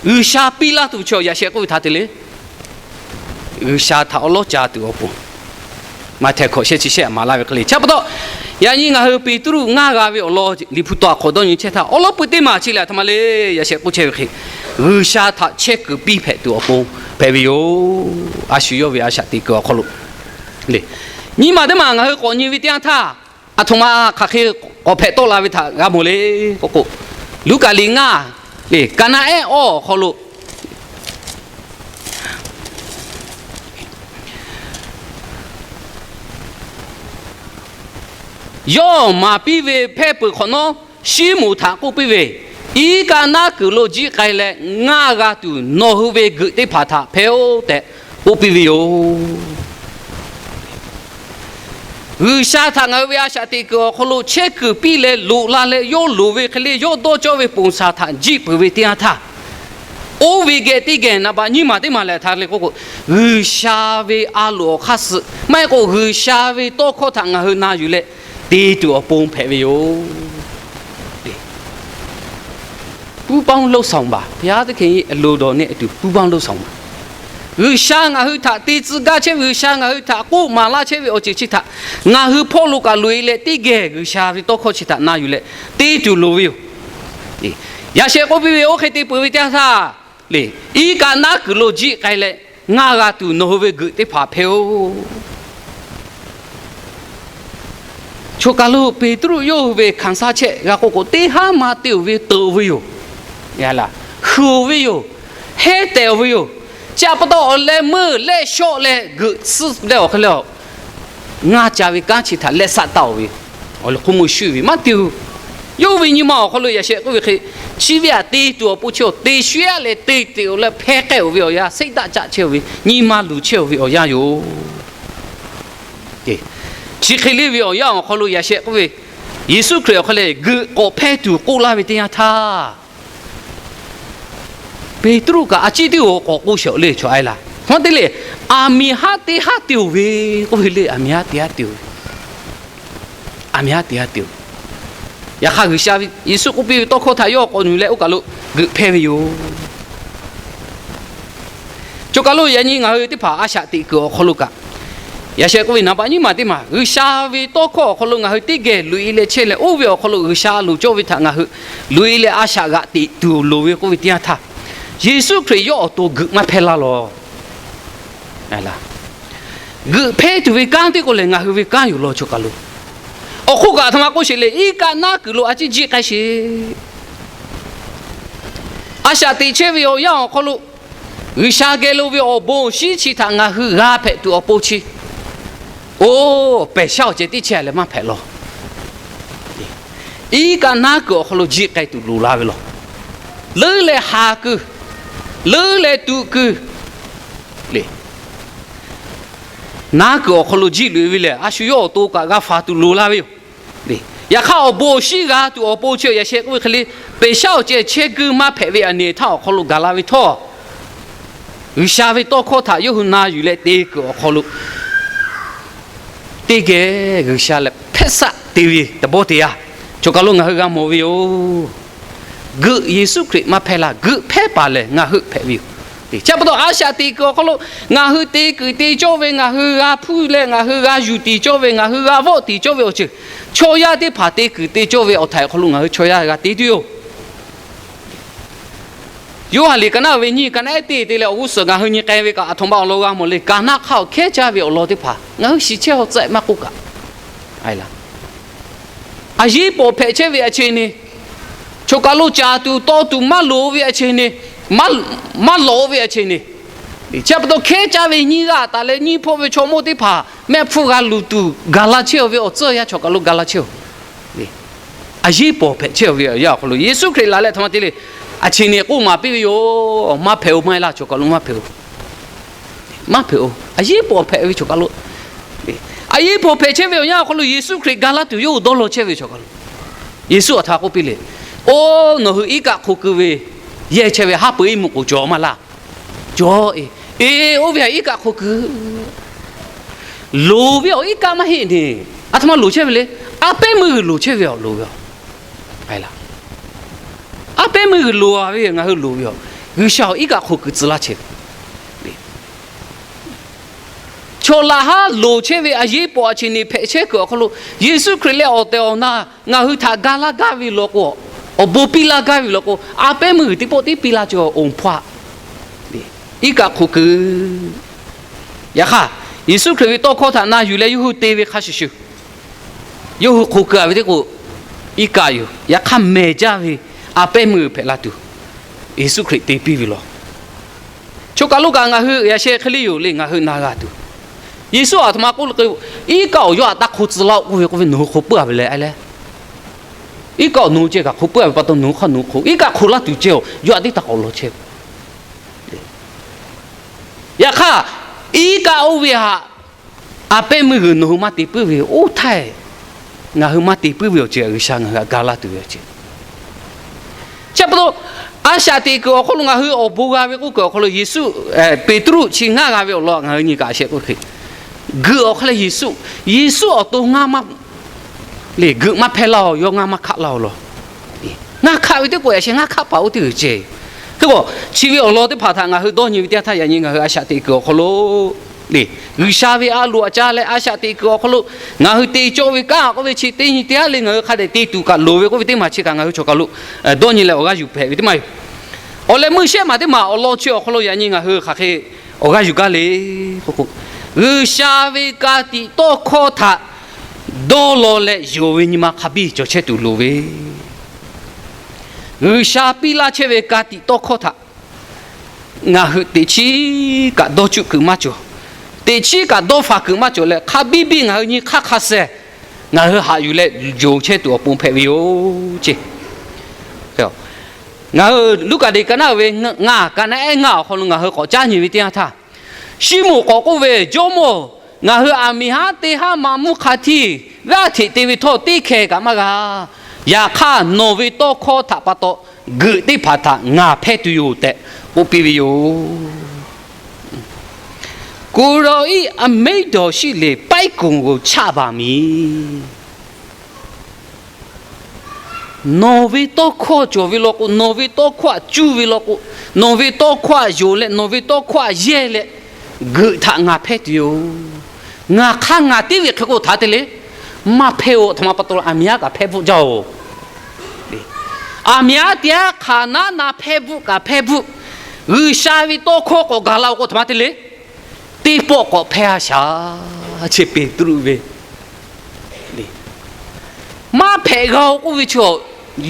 G'uiˬsha piˇ laˇ tuˬ ve chaw yaꞈ sheh k'oˆ ve htaꞈ te le, G'uiˬsha htaꞈ awˉ lawˉ ca tuˬ awˬ pon, Maꞈhtehˍ hkawꞈ shehˆ chi shehˆ maˍ laˇ ve hk'e le. Chi pa taw, yaꞈ nyi ngaˬ hui Peˍtruˆ ngaˇ g'a ve awˬ lawn Liꞈ hpu taw hk'awꞈ dawˇ nyi chehˇ htaˇ, awˉ lawˉ pui teˇ maˬ chi lehˬ aˬ htoꞈ ma le, yaꞈ sheh k'oˆ chehˇ ve hk'e, G'uiˬsha htaꞈ chehˇ kuiˬ piˇ hpehꞈ tuˬ awˬ pon hpehꞈ ve yoˬ. A shu yawˇ ve a shaꞈ teꞈ kuiˬ awˬ hk'aw lo le, nyi maˬ teˇ maˬ ngaˬ hui k'awꞈ nyi ve teˇ yanˇ htaˇ, aˬ htoꞈ ma hk'aˬ hk'e k'awꞈ hpehꞈ tawˆ la ve htaꞈ g'a mawˬ le k'oˆ k'o, Luˉkaꞈ liꞈ ngaˇ le, ka naˉ ehˉ awˬ hk'aw lo yawˇ maˍ piˇ ve hpehˇ peuˬ hk'awꞈ nawˉ, Siˉmonˍ htaꞈ k'oˆ piˇ ve, Iˉ kaˆ naˉ kuiˬ lo jiˆ k'ai leh ngaˇ g'a tuˬ nawˬ hui ve geuꞈ teˇ hpaˍ htaꞈ hpehˇ-oˆ tehꞈ k'oˆ piˇ ve yoˬ. G'uiˬsha htaꞈ ngaˬ hui ve a shaꞈ teꞈ kuiˬ awˬ hk'aw lo chehˇ kuiˬ piˇ leh loꞈ la leh, yawˇ loˍ ve hk'e le yawˇ dawˇ cawˇ ve ပုံစံ htaꞈ jiˆ peuˬ ve teˇ yanˇ htaˇ, oˇ ve geh teˇ geh naˍ baꞈ nyiˇ maˬ teˇ maˬ lehˬ htaꞈ le k'oˆ k'o, G'uiˬsha ve a loˍ awˬ hk'aˇ suh maˇ heˆ k'o, G'uiˬsha ve tawˇ hkawˇ htaꞈ ngaˬ hui na yuˬ leh te tuˬ awˬ pon hpehꞈ ve yoˬ. ပူးပေါင်းလုပ်ဆောင်ပါ, ဘုရားသခင်ရဲ့အလိုတော်နဲ့အတူ ပူးပေါင်းလုပ်ဆောင်ပါ. G'uiˬsha ngaˬ hui htaꞈ te tcuh gaˇ chehˇ ve, G'uiˬsha ngaˬ hui htaꞈ k'oˆ maˍ laˇ chehˇ ve awˬ ceuˬ chi htaꞈ ngaˬ hui hpawˇ lo kaꞈ loꞈ-e leh, teˇ geh G'uiˬsha ve tawˇ hkawˇ chi htaꞈ na yuˬ leh te tuˬ loˍ ve yoˬ. Yaꞈ sheh k'oˆ piˇ ve, oˇ hk'e te peuˬ ve teˇ yanˇ htaˇ le, iˉ kaˆ naˉ kuiˬ lo jiˆ k'ai leh ngaˇ g'a tuˬ nawˬ hui ve geuꞈ teˇ hpaˍ hpehˇ-oˆ. Choˬ kaˬ lo Peˍtruˆ yawˇ hui ve hkanˍ shaˉ chehˇ g'a k'oˆ k'o, teˇ haˉ ma te-oˬ ve teuꞈ-oˬ ve yoˬ. Hui-oˬ ve yoˬ. Heˉ tehˬ-oˬ ve yoˬ. Chi pa taw awˬ leh meuˇ leh shawˆ leh geuꞈ tsuhˇ leh awˬ hk'e leh, ngaˇ ca ve kanˉ chi htaꞈ leh saˆ taˍ-oˬ ve, awˬ leh hk'oˆ meuˇ shuˍ ve maˇ te-oˬ. Yawˇ ve nyi ma awˬ hk'aw lo yaꞈ sheh k'oˆ ve hk'e, chi ve htaꞈ te tuˬ awˬ pon chi-oˬ, te shuˍ-a leh te te-oˬ leh hpeh k'ai-oˬ ve awˬ yanˇ, seˉ daˆ caˆ chehˇ-oˬ ve nyi ma luˬ chehˇ-oˬ ve awˬ yanˇ yoˬ. Chi hk'e le ve awˬ yanˇ awˬ hk'aw lo yaꞈ sheh k'oˆ ve, Yeˍsuˆ Hkriꞈ awˬ hk'aw leh geuꞈ k'awꞈ hpehˇ tuˬ k'oˆ laˇ ve teˇ yanˇ htaˇ, Peˍtruˆ kaꞈ a ciˉ tiˉ-oˬ k'awꞈ k'oˆ shehˍ-oˬ le, chaw a laˇ. Hk'e te leh, aˬ miˍ haˉ teˇ haˉ te-oˬ ve k'oˆ ve le, aˬ miˍ haˉ teˇ haˉ te-oˬ ve, aˬ miˍ haˉ teˇ haˉ te-oˬ. Yaꞈ hk'aˇ G'uiˬsha Yeˍsuˆ k'oˆ piˇ ve tawˇ hkawˇ htaꞈ yawˇ k'awꞈ nyi leh oˇ kaˬ lo geuꞈ hpehˇ ve yoˬ. Chaw kaˬ lo yaꞈ nyi ngaˬ hui teˇ hpaˍ a shaꞈ teꞈ kuiˬ awˬ hk'aw lo kaꞈ, yaꞈ sheh k'oˆ ve naˍ baꞈ nyiˇ maˬ teˇ maˬ G'uiˬsha ve tawˇ hkawˇ awˬ hk'aw lo ngaˬ hui teˇ geh loꞈ-e leh chehˇ leh, oˇ ve awˬ hk'aw lo G'uiˬsha loˍ cawˇ ve htaꞈ ngaˬ hui loꞈ-e leh a shaꞈ g'aꞈ teꞈ tuˬ loˍ ve k'oˆ ve teˇ yanˇ htaˇ, Yeˍsuˆ Hkriꞈ yawˇ awˬ to geuꞈ maˇ hpehˇ laˇ lawˬ. Geuꞈ hpehˇ tuˬ ve kanˉ teˇ k'o lehˬ, ngaˬ hui ve kanˉ yoˬ law chaw kaˬ lo. Awˬ hk'oˆ kaꞈ aˬ htoꞈ ma k'oˆ sheˍ le, iˉ kaˆ naˉ kuiˬ lo a ciˉ jiˆ k'ai sheˍ. A shaꞈ teꞈ chehˇ ve awˬ yanˇ awˬ hk'aw lo, G'uiˬsha geh lo ve awˬ bon awˬ shinˉ chi htaꞈ ngaˬ hui g'a hpehꞈ tuˬ awˬ pon chi, oˇ pehˬ shaˉ awˬ ceh teˇ chehˇ leh maˇ hpehꞈ law. Iˉ kaˆ naˉ kuiˬ awˬ hk'aw lo jiˆ k'ai tuˬ loˍ la ve law. Leuˉ leh haˍ kuiˬ, leuˉ leh tuꞈ kuiˬ le. Naˉ kuiˬ awˬ hk'aw lo jiˆ loꞈ-e ve lehˬ, a shu yawˇ awˬ to kaꞈ g'a faˍ tuˬ loˍ la ve yoˬ. Yaꞈ hk'aˇ awˬ bon awˬ shinˉ g'a tuˬ awˬ pon chi yaꞈ sheh k'oˆ ve hk'e le, pehˬ shaˉ awˬ ceh chehˇ kuiˬ maˇ hpehꞈ ve aˬ nehˬ htaˇ awˬ hk'aw lo gaˬ la ve htawˇ, G'uiˬsha ve tawˇ hkawˇ htaꞈ yawˇ hui na yuˬ leh te kuiˬ awˬ hk'aw lo teˇ geh G'uiˬsha leh hpehˇ saˆ te ve teˇ bawˆ te yaˇ, chaw kaˬ lo ngaˬ hui g'a mawˬ ve yoˬ. Geuꞈ Yeˍsuˆ Hkriꞈ maˇ hpehˇ laˇ, geuꞈ hpehˇ paˍ lehˬ ngaˬ hui hpehꞈ ve yoˬ. Chi pa taw a shaꞈ teꞈ kuiˬ awˬ hk'aw lo ngaˬ hui te kuiˬ te cawˇ ve, ngaˬ hui g'a hpuˇ leh ngaˬ hui g'a yuˬ tiˍ cawˇ ve, ngaˬ hui g'a vawˆ tiˍ cawˇ ve awˬ ceuˬ, chaw yaˇ teˇ hpaˍ te kuiˬ te cawˇ ve awˬ htaiˍ awˬ hk'aw lo ngaˬ hui chaw yaˇ g'a te tuˬ yoˬ. Yoˇhanˬ liꞈ ka naˆ ve nyiˇ, ka naˆ ehˉ teˇ te leh awˬ g'uˇ suhˍ ngaˬ hui nyi k'ai ve kaꞈ aˬ htoꞈ ma awˬ lawn g'a mawˬ le. Kaˍnaˆ hk'aˇ awˬ hkehˉ caˇ ve awˬ lawn teˇ hpaˍ ngaˬ hui shiˍ chehˇ-aw tcuh-e maˇ k'oˆ kaꞈ, a yeˉ pawˍ hpehꞈ chehˇ ve a che ne, chaw kaˬ lo caˍ tuˬ taw tuˬ maˇ loˍ ve a che ne, maˇ lawꞈ ve a che ne, chi pa taw hkehˉ caˇ ve nyiˇ g'aˇ taˍ leh nyiˇ hpawˇ ve chaw mawˇ teˇ hpaˍ mehˆ hpfuhˇ g'a luˬ tuˬ gaˬ la chehˇ-aw ve awˬ tcuhˇ yaˇ chaw kaˬ lo gaˬ la chehˇ-aw. A yeˉ pawˍ hpehꞈ chehˇ ve awˬ yanˇ awˬ hk'aw lo Yeˍsuˆ Hkriꞈ laˬ leh aˬ htoꞈ ma te le, a che ne k'oˆ maˍ piˇ ve yoˬ. Maˇ hpehꞈ-oˬ maˇ heˆ laˇ chaw kaˬ lo maˇ hpehꞈ-oˬ. Maˇ hpehꞈ-oˬ. A yeˉ pawˍ hpehꞈ ve chaw kaˬ lo, a yeˉ pawˍ hpehꞈ chehˇ ve awˬ yanˇ awˬ hk'aw lo Yeˍsuˆ Hkriꞈ gaˬ laˇ tuˬ yawˇ hui dawˇ law chehˇ ve chaw kaˬ lo, Yeˍsuˆ aˬ htoꞈ ma k'oˆ piˇ le, oˇ nawˬ hui iˉ kaˆ hk'o keu ve yehˇ chehˇ ve haˉ pui iˉ mvuhꞈ k'oˍ cawˬ maˇ laˇ. Cawˬ-e. Eˬ, oˇ ve htaꞈ iˉ kaˆ hk'o keu loˍ ve awˬ iˉ kaˆ maˇ heˆ ne. Aˬ htoꞈ ma loˍ chehˇ ve le. A pehˉ meuˇ g'uiˬ loˍ chehˇ ve awˬ loˍ ve a A pehˉ meuˇ g'uiˬ loˍ-a ve ngaˬ hui loˍ ve a, G'uiˬsha awˬ iˉ kaˆ hk'o keu tcuh laˇ chehˇ ve. Chaw laꞈ haˉ loˍ chehˇ ve a yeˉ pawˍ a che ne hpehꞈ chehˇ kuiˬ awˬ hk'aw lo, Yeˍsuˆ Hkriꞈ leh awˬ tehˬ awˬ na ngaˬ hui htaꞈ ga laˇ gaˇ ve law k'o, awˬ bon piˇ laˇ gaˇ ve law k'o, a pehˉ meuˇ g'uiˬ teˇ pawˆ tiˉ piˇ laˇ cawˬ-oˬ hpaˇ. Iˉ kaˆ hk'o keu. Yaꞈ hk'aˇ, Yeˍsuˆ Hkriꞈ ve tawˇ hkawˇ htaꞈ na yuˬ leh yawˇ hui te ve hk'a shuˍ shuˍ, yawˇ hui hk'o keu-a ve teˇ k'o, iˉ kaˆ yoˬ. Yaꞈ hk'aˇ, mehˬ jaˇ ve a pehˉ meuˇ g'uiˬ hpehꞈ la tuˬ, Yeˍsuˆ Hkriꞈ te piˇ ve law. Chaw kaˬ lo kaꞈ ngaˬ hui yaꞈ sheh hk'e le yoˬ le ngaˬ hui na g'a tuˬ, Yeˍsuˆ aˬ htoꞈ ma k'oˆ le k'o, iˉ kaˆ awˬ yawˇ htaꞈ taˇ hk'o tcuh laˇ-oˆ k'oˆ ve k'oˆ ve, nawˬ hui hk'o puiˉ-a ve leh a leh, iˉ kaˆ awˬ nawˬ hui ceh kaꞈ hk'o puiˉ-a ve pa taw nawˬ hui hk'aˇ nawˬ hui hk'o, iˉ kaˆ hk'o laˇ tuˬ ceh-oˬ, yawˇ htaꞈ teˇ taˇ k'awꞈ law chehˇ ve. Yaꞈ hk'aˇ, iˉ kaˆ oˇ ve htaꞈ a pehˉ meuˇ g'uiˬ nawˬ hui maˇ te puiˉ ve oˇ htaˇ, ngaˬ hui maˇ te puiˉ ve awˬ ceuˬ G'uiˬsha ngaˬ hui htaꞈ ga laˇ tuˬ ve awˬ ceuˬ. Chi pa taw, a shaꞈ teꞈ kuiˬ awˬ hk'aw lo ngaˬ hui awˬ bon g'a ve k'oˆ kuiˬ awˬ hk'aw lo Yeˍsuˆ, Peˍtruˆ chi ngaˇ g'a ve awˬ lawn ngaˬ hui nyi kaꞈ shehˍ k'oˆ hk'e, geuꞈ awˬ hk'aˇ leh Yeˍsuˆ, Yeˍsuˆ awˬ to ngaˇ maˇ le geuꞈ maˇ hpehˇ laˇ-oˬ, yawˇ ngaˇ maˇ hkaˆ laˇ-oˬ law. Ngaˇ hkaˆ ve teˇ k'o yaꞈ sheh ngaˇ hkaˆ paˍ oˇ teˇ g'uiˬ ceh. Hk'e k'o, chi ve awˬ lawn teˇ hpaˍ htaꞈ ngaˬ hui dawˇ nyi ve teˇ yanˇ htaˇ yaꞈ nyi ngaˬ hui a shaꞈ teꞈ kuiˬ awˬ hk'aw lo le, G'uiˬsha ve a loˍ a ca leh a shaꞈ teꞈ kuiˬ awˬ hk'aw lo ngaˬ hui te cawˇ ve kanˉ k'oˆ ve chi teˇ nyi teˇ haˉ le ngaˬ hui hk'a dehꞈ te tuˬ kaꞈ loˍ ve k'oˆ ve teˇ maˬ chi kaꞈ ngaˬ hui chaw kaˬ lo dawˇ nyi leh awˬ g'aˇ yuˬ hpehꞈ ve teˇ maˬ yoˬ. Awˬ leh meuˇ shehˆ maˬ teˇ maˬ awˬ lawn chi awˬ hk'aw lo yaꞈ nyi ngaˬ hui hk'aˬ hk'e awˬ g'aˇ yuˬ gaˇ le k'oˆ k'o, G'uiˬsha ve ka tiꞈ tawˇ hkawˇ htaꞈ dawˇ law leh yonˍ ve nyi ma hk'a biˇ cawˬ chehˇ tuˬ loˍ ve, G'uiˬsha piˇ laˇ chehˇ ve ka tiꞈ tawˇ hkawˇ htaꞈ ngaˬ hui teꞈ chiˉ kaꞈ dawˇ cuˆ kuiˬ maˇ cawˬ. Teꞈ chiˉ kaꞈ dawˇ faˍ kuiˬ maˇ cawˬ leh, hk'a biˇ biˇ ngaˬ hui nyi hk'aˇ hk'a sheh ngaˬ hui haꞈ yuˬ leh yonˍ chehˇ tuˬ awˬ pon hpehꞈ ve yoˬ ce. Ngaˬ hui Luˉkaꞈ deꞈ ka naˉ ve ngaˬ ka naˉ ehˉ ngaˇ awˬ hk'aw lo ngaˬ hui k'awꞈ caˉ nyi ve teˇ yanˇ htaˇ, Siˉmonˍ k'awꞈ k'oˆ ve, Jawˇmawˇ, ngaˬ hui aˬ miˍ haˉ teˇ haˉ ma mvuhˇ hk'a htiˇ g'aˇ hteꞈ te ve htawˇ, teˇ hkeh kaꞈ maˇ g'a. Yaꞈ hk'aˇ, nawˬ ve tawˇ hkawˇ htaꞈ pa taw geuꞈ teˇ hpaˍ htaꞈ ngaˬ hpehˇ tuˬ yoˬ tehꞈ k'oˆ piˇ ve yoˬ. ကိုယ်တော်၏ အမိန့်တော်ရှိလေ ပိုက်ကွန်ကို ချပါမည်. Nawˬ ve tawˇ hkawˇ cawˬ ve law k'o, nawˬ ve tawˇ hkawˇ htaꞈ cuˇ ve law k'o, nawˬ ve tawˇ hkawˇ htaꞈ yonˍ leh, nawˬ ve tawˇ hkawˇ htaꞈ yehˇ leh, geuꞈ htaꞈ ngaˬ hpehˇ tuˬ yoˬ. Ngaˬ hk'aˇ ngaˬ tiˉ ve hk'e k'o htaꞈ te le, maˇ hpehˇ-oˬ. Aˬ htoꞈ ma pa taw, aˬ miˍ haˉ kaꞈ hpehˇ bvuhˆ jaˇ-oˬ. Aˬ miˍ haˉ teˇ haˉ hk'aˬ naˉ na hpehˇ bvuhˆ kaꞈ hpehˇ bvuhˆ, G'uiˬsha ve tawˇ hkawˇ k'awꞈ gaˬ la-oˬ k'o, aˬ htoꞈ ma te le, teˇ pawˆ k'awꞈ hpehˇ-a shaˍ. Chi Peˍtruˆ ve maˇ hpehꞈ g'a-oˬ k'oˆ ve chi,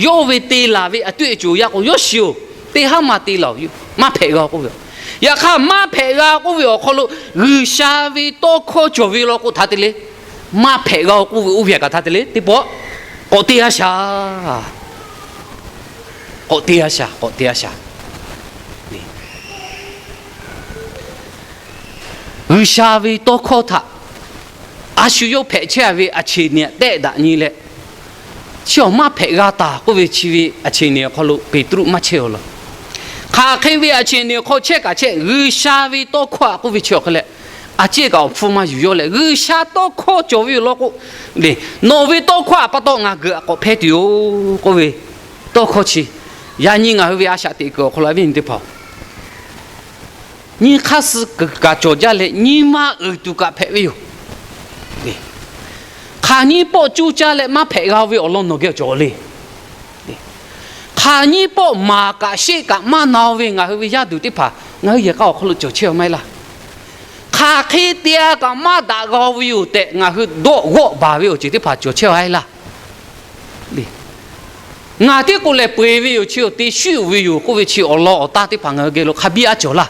yawˇ ve te laˬ ve aˬ tuˆ e coˬ yaˇ k'o, yawˇ shiˍ-oˬ, teˇ haˉ ma te laˬ-oˬ, maˇ hpehꞈ g'a k'oˆ ve. Yaꞈ hk'aˇ, maˇ hpehꞈ g'a k'oˆ ve awˬ hk'aw lo G'uiˬsha ve tawˇ hkawˇ cawˬ ve law k'o htaꞈ te le, maˇ hpehꞈ g'a-oˬ k'oˆ ve oˇ ve htaꞈ kaꞈ htaꞈ te le, teˇ pawˆ k'awꞈ te-a shaˍ. K'awꞈ te-a shaˍ, k'awꞈ te-a shaˍ. G'uiˬsha ve tawˇ hkawˇ htaꞈ a shu yawˇ hpehꞈ chehˇ ve အခြေအနေ htaꞈ tehˆ daꞈ nyi leh, chi awˬ maˇ hpehꞈ g'a taˍ k'oˆ ve chi ve အခြေအနေ awˬ hk'aw lo Peˍtruˆ maˇ chehˇ-oˬ law. Hk'aˬ hk'e ve အခြေအနေ awˬ hk'aw chehˇ kaꞈ chehˇ, G'uiˬsha ve tawˇ hkawˇ htaꞈ k'oˆ ve chi awˬ hk'e leh, a ciˉ kaꞈ awˬ hpfuhˇ maˇ yuˬ yawˇ leh, G'uiˬsha tawˇ hkawˇ cawˬ ve yoˬ law k'o, nawˬ ve tawˇ hkawˇ htaꞈ pa taw ngaˬ geuꞈ k'awꞈ hpehˇ tuˬ yoˬ k'oˆ ve tawˇ hkawˇ chi, yaꞈ nyi ngaˬ hui ve a shaꞈ teꞈ kuiˬ awˬ hk'aw lo a viˉ nyi teˇ hpaˍ-oˬ, nyi hk'aˇ suh kuiˬ kaꞈ cawˬ jaˇ leh, nyi ma uiˍ tuˬ kaꞈ hpehꞈ ve yoˬ. Hk'aˬ nyiˇ pawˆ cuˇ caˇ leh maˇ hpehꞈ g'a ve awˬ lawn nawˬ geh cawˬ le. Hk'aˬ nyiˇ pawˆ maˍ kaꞈ sheˆ kaꞈ maˇ na-o ve ngaˬ hui ve yaˇ duˬ teˇ hpaˍ ngaˬ hui yehˬ k'a awˬ hk'aw lo cawˬ chehˇ-a maˇ heˆ laˇ. Hk'aˬ hk'e te-a kaꞈ maˇ daꞈ g'a-o ve yoˬ tehꞈ ngaˬ hui dawˆ g'awˆ baˬ ve awˬ ceuˬ teˇ hpaˍ cawˬ chehˇ-a heˆ laˇ. Ngaˬ tiˉ k'o lehˬ peu-eˬ ve yoˬ, chi awˬ te shuˉ-oˬ ve yoˬ k'oˆ ve chi awˬ lawn awˬ taˇ teˇ hpaˍ ngaˬ hui geh lo hk'a biˇ aˉ cawˬ laˇ.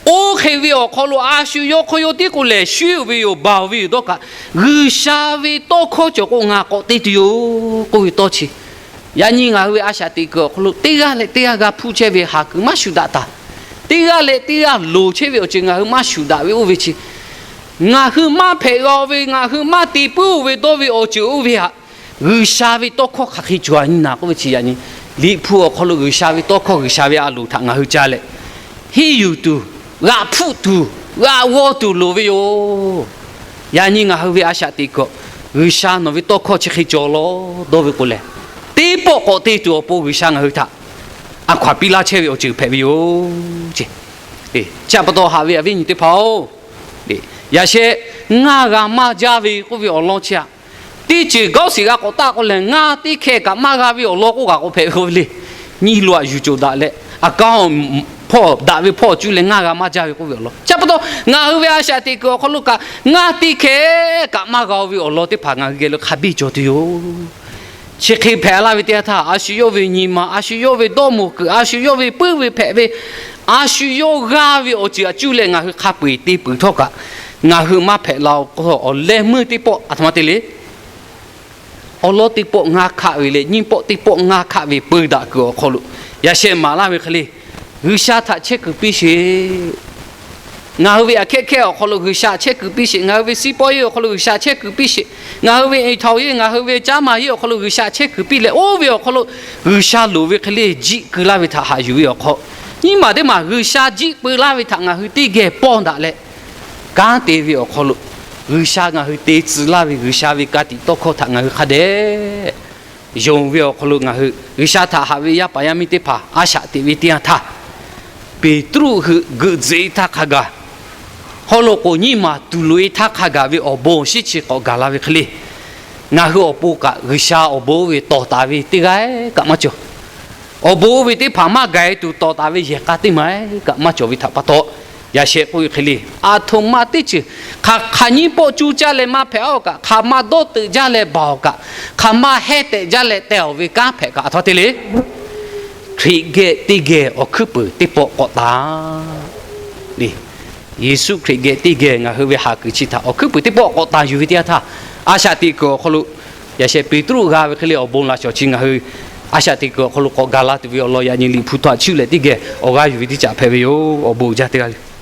Oˇ hk'e ve awˬ hk'aw lo a shu yawˇ hk'aw yawˇ tiˉ k'o lehˬ shuˉ-oˬ ve yoˬ, baˬ-oˬ ve yoˬ dawˇ kaꞈ, G'uiˬsha ve tawˇ hkawˇ cawˬ k'o ngaˬ k'awꞈ te tuˬ yoˬ k'oˆ ve tawˇ chi, yaꞈ nyi ngaˬ hui ve a shaꞈ teꞈ kuiˬ awˬ hk'aw lo teˇ g'aˇ leh teˇ g'aˇ g'a hpuˇ chehˇ ve haˍ kuiˬ maˇ shuˍ daꞈ taˍ. Teˇ g'aˇ leh teˇ g'aˇ loˍ chehˇ ve awˬ ceuˬ ngaˬ hui maˇ shuˍ daꞈ ve oˇ ve chi, ngaˬ hui maˇ hpehꞈ g'a-o ve, ngaˬ hui maˇ te puiˉ-oˬ ve dawˇ ve awˬ ceuˬ oˇ ve htaꞈ G'uiˬsha ve tawˇ hkawˇ hk'aˬ hk'e cawˬ-a nyi naˍ k'oˆ ve chi, yaꞈ nyi Liꞈ hpu awˬ hk'aw lo G'uiˬsha ve tawˇ hkawˇ, G'uiˬsha ve a loˍ htaꞈ ngaˬ hui ca leh, henˇ yuˬ tuˬ, g'aꞈ hpfuhˆ tuˬ, g'aꞈ g'aw tuˬ loˍ ve yoˬ. Yaꞈ nyi ngaˬ hui ve a shaꞈ teꞈ kuiˬ, G'uiˬsha nawˬ ve tawˇ hkawˇ chi hk'e cawˬ law dawˇ ve k'o lehˬ, teˇ pawˆ k'awꞈ te tuˬ awˬ pon G'uiˬsha ngaˬ hui htaꞈ a hkaw-anˬ piˇ laˇ chehˇ ve awˬ ceuˬ hpehꞈ ve yoˬ. Chi pa taw haꞈ ve a viˉ nyi teˇ hpaˍ-oˬ, yaꞈ sheh ngaˇ g'a maˇ jaˇ ve k'oˆ ve awˬ lawn chi aꞈ, teˇ ceuˬ g'awˇ shiˍ g'a k'awꞈ taˆ k'o lehˬ, ngaˇ teˇ hkeh kaꞈ maˇ g'a ve awˬ lawn k'oˆ kaꞈ k'awꞈ hpehꞈ ve k'oˆ ve le. Nyiˇ lo aꞈ yuˬ cawˬ daꞈ leh, a kanˉ hpawˇ daꞈ ve hpawˇ cuˇ leh ngaˇ g'a maˇ jaˇ ve k'oˆ ve awˬ lawn chi pa taw, ngaˬ hui ve a shaꞈ teꞈ kuiˬ awˬ hk'aw lo kaꞈ ngaˇ teˇ hkeh kaꞈ maˇ g'a-o ve awˬ lawn teˇ hpaˍ ngaˬ hui geh lo hk'a biˇ cawˬ tuˬ yoˬ. Chi hk'e hpehꞈ laˇ ve teˇ yanˇ htaˇ, a shu yawˇ ve nyi ma, a shu yawˇ ve dawˇ moˍ kuiˬ, a shu yawˇ ve puiˉ ve hpehꞈ ve, a shu yawˇ g'aˇ ve awˬ ceuˬ aꞈ cuˇ leh ngaˬ hui hk'a peu-eˬ te peuˬ htawˇ kaꞈ, ngaˬ hui maˇ hpehꞈ la-o k'o, awˬ leh meuˇ teˇ pawˆ aˬ htoꞈ ma te le. Awˬ lawn teˇ pawˆ ngaˇ hkaˆ ve leh nyiˇ pawˆ teˇ pawˆ ngaˇ hkaˆ ve peu daꞈ kuiˬ awˬ hk'aw lo, yaꞈ sheh maˍ laˇ ve hk'e le, G'uiˬsha htaꞈ chehˇ kuiˬ piˇ sheˍ. Ngaˬ hui ve aꞈ hkehˉ hkehˇ awˬ hk'aw lo G'uiˬsha chehˇ kuiˬ piˇ sheˍ. Ngaˬ hui ve siˉ pawˆ yeˇ awˬ hk'aw lo G'uiˬsha chehˇ kuiˬ piˇ sheˍ. Ngaˬ hui ve eˍ htaoˍ yeˇ, ngaˬ hui ve caˉ maˬ yeˇ awˬ hk'aw lo G'uiˬsha chehˇ kuiˬ piˇ leh, oˇ ve awˬ hk'aw lo G'uiˬsha loˍ ve hk'e le jiˆ keu laˇ ve htaꞈ haꞈ yuˬ ve awˬ hk'aw, nyiˇ maˬ teˇ maˬ G'uiˬsha jiˆ peu laˇ ve htaꞈ ngaˬ hui teˇ geh pawˇ daꞈ leh, kanˉ te ve awˬ hk'aw lo G'uiˬsha ngaˬ hui te tcuh laˇ ve G'uiˬsha ve ka tiꞈ tawˇ hkawˇ htaꞈ ngaˬ hui hk'a dehꞈ yonˍ ve awˬ hk'aw lo ngaˬ hui G'uiˬsha htaꞈ haꞈ ve yaˇ paˍ yaˇ miˇ teˇ hpaˍ a shaꞈ teꞈ ve teˇ yanˇ htaˇ, Peˍtruˆ hui geuꞈ tzuhꞈ-e htaˇ hk'a gaˬ, haw loꞈ k'oˍ nyiˇ maˬ tuˬ loꞈ-e htaˇ hk'a gaˬ ve awˬ bon awˬ shinˉ chi k'awꞈ gaˬ la ve hk'e le, ngaˬ hui awˬ pon kaꞈ G'uiˬsha awˬ bon oˇ ve tawˍ taˍ ve teˇ g'aˇ kaꞈ maˇ cawˬ. Awˬ bon oˇ ve teˇ hpaˍ maˇ gaˬ-e tuˬ tawˍ taˍ ve yehˬ k'a teˇ maˬ kaꞈ maˇ cawˬ ve htaꞈ pa taw, yaꞈ sheh k'oˆ ve hk'e le, aˬ htoꞈ ma teˇ ceuˬ hk'aˬ hk'aˬ nyiˇ pawˆ cuˇ caˇ leh maˇ hpehꞈ-aˬ kaꞈ, hk'aˬ ma dawˇ teuꞈ jaˇ leh baˬ-aˬ kaꞈ, hk'aˬ ma heh tehꞈ jaˇ leh teh-aˬ ve kanˉ hpehꞈ kaꞈ aˬ htoꞈ ma te le. Hkriꞈ geh teˇ geh awˬ hkuiˉ puiˍ teˇ pawˆ k'awꞈ ta le. Yeˍsuˆ Hkriꞈ geh teˇ geh ngaˬ hui ve haˍ kuiˬ chi htaꞈ awˬ hkuiˉ puiˍ teˇ pawˆ k'awꞈ ta yuˬ ve teˇ yanˇ htaˇ, a shaꞈ teꞈ kuiˬ awˬ hk'aw lo yaꞈ sheh Peˍtruˆ g'a ve hk'e le awˬ bon laꞈ shawˍ chi ngaˬ hui a shaꞈ teꞈ kuiˬ awˬ hk'aw lo k'awꞈ gaˬ la tuˬ ve awˬ lawn yaꞈ nyi Liꞈ hpu htaꞈ chiˇ leh teˇ geh awˬ g'aˇ yuˬ ve teˇ caꞈ hpehꞈ ve yoˬ. Awˬ bon uiˍ jaˇ teˇ g'aˇ le.